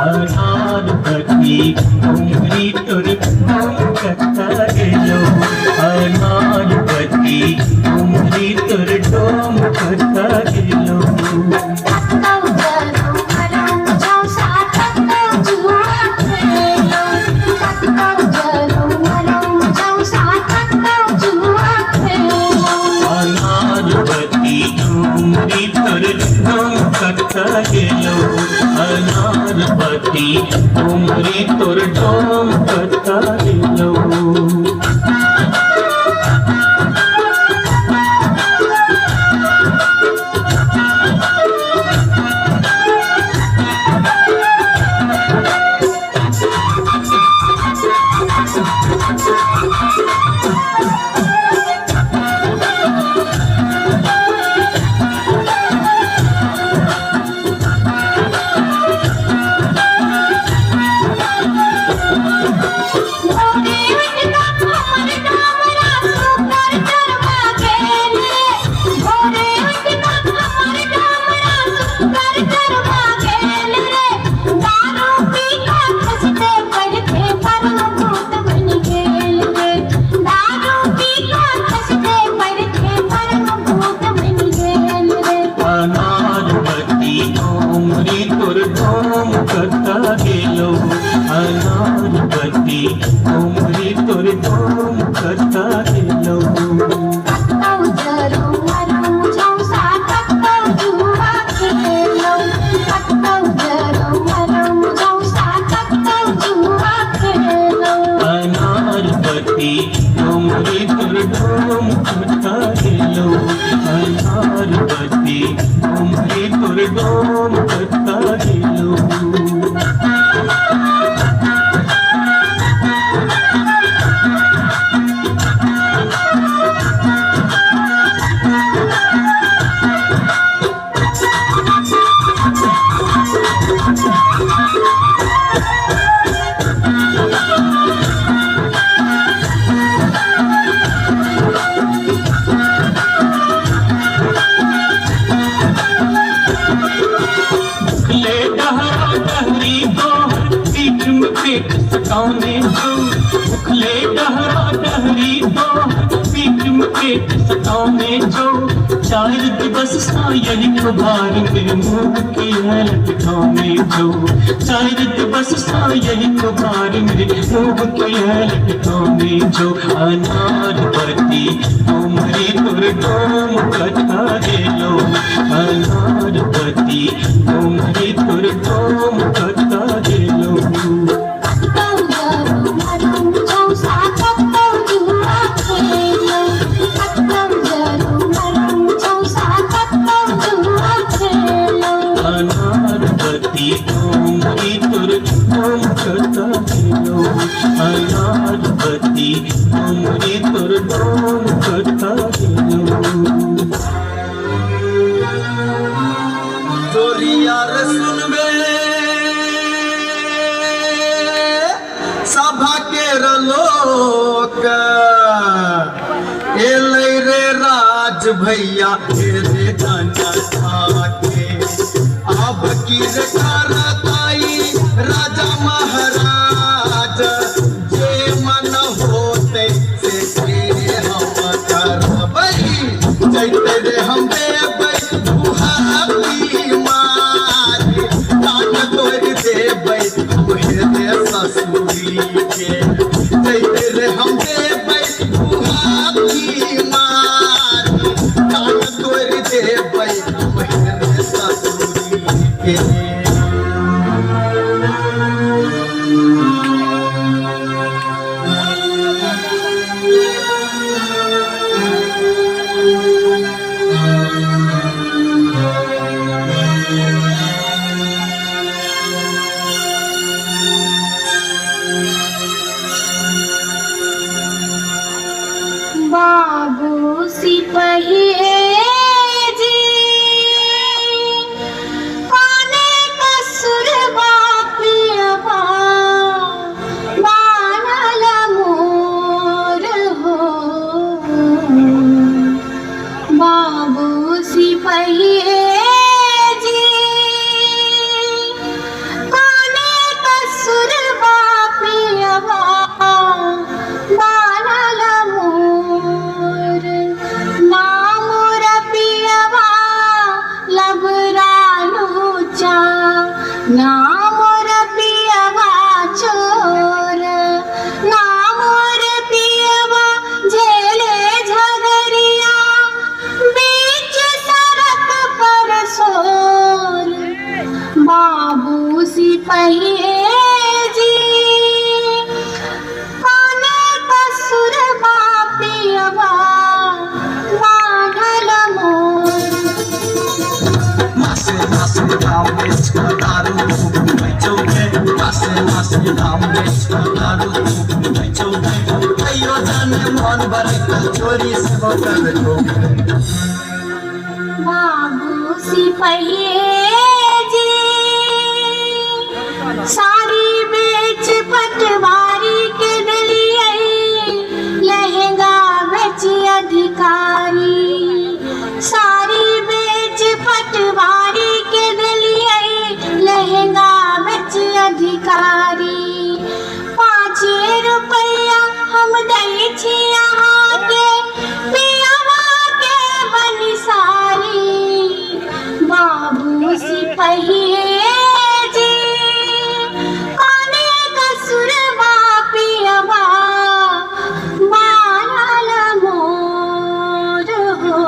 अनारपति डोंगरी तोर डोम कत्ता गेलो। अनारपति डोंगरी तोर डोम कत्ता गेलो। कतौ जरू मरू झौसा कतौ जुआ खेलौ, कतौ जरू मरू झौसा कतौ जुआ खेलौ। अनारपति डोंगरी तोर डोम कत्ता गेलो। अनारपति डोंगरी तोर डोम कत्ता गेलो। भोरे उठता हमर डामरा सुकर चरवा गेल रे, भोरे उठता हमर डामरा सुकर चरवा गेल रे। दारू पी के खसते पड़ते परम भूत बन गेल रे, दारू पी के खसते पड़ते परम भूत बन गेल रे। अनारपति डोंगरी तोर डोम कत्ता गेलो। अनारपति डोंगरी तोर डोम कत्ता गेलो। कतौ जरू मरू झौसा कतौ जुआ खेलौ, कतौ जरू मरू झौसा कतौ जुआ खेलौ। अनारपति डोंगरी तोर डोम कत्ता गेलो। अनारपति डोंगरी तोर डोम कत्ता गेलो। ले डहरा डहरी तोहर बीच में पेट सटाने जो। उखले डहरा डहरी तोहर बीच में पेट सटाने जो। चार दिवस सायन कुभार में मुंह की है लटकाने जो। चार दिवस सायन कुभार में मुंह की है लटकाने जो। अनारपति डोमरी तोर डोम कथा गेलो। अनारपति डोमरी तोर डोम कथा गेलो। कतौ जरू मरू झौसा कतौ जुआ खेलौ, कतौ जरू मरू झौसा कतौ जुआ खेलौ। अनारपति डोंगरी तोर डोम कथा गेलो। अनारपति डोंगरी तोर डोम कथा गेलो। चोरिया रे सुनबे सभा के लोक, एलै रे राज भैया हे रे जनता के। अब की रे करताई राजा महाराज, जे मन होते से के हम करबै। जैते रे हम देबै बुहारी मारी, कान तोड़ि देबै उहे रे ससुरी के। जैते रे हम देबै बुहारी मारी, कान तोड़ि देबै उहे रे ससुरी के। बाबू सिपहिए जी, कोने कसुरबा पियबा बान्हल मोर हो। बाबू सिपहिए जी, कोने कसुरबा पियबा बान्हल मोर। ना मोर पियबा लबरालूचा, ना मोर पियबा चोर, ना मोर पियबा झेले झगरिया बीच सड़क पर शोर। बाबू सिपहिए जी, कोने कसुरबा पियबा बान्हल मोर। मासे मासे दाम बेच कऽ दारू तू पीबै छौ गे, मासे मासे दाम बेच कऽ दारू तू पीबै छौ गे, तैयो जाने मन भरै तऽ चोरी सेहो करै छौ गे। बाबू सिपहिए जी, साड़ी बेच पटवारी के देलियै, लहंगा बेच अधिकारी। साड़ी बेच पटवारी के देलियै, लहंगा बेच अधिकारी। 5 रुपैआ हम दै छी अहाँके, पियबा के बनिसारी। बाबू सिपहिए जी, कोने कसुरबा पियबा बान्हल मोर हो।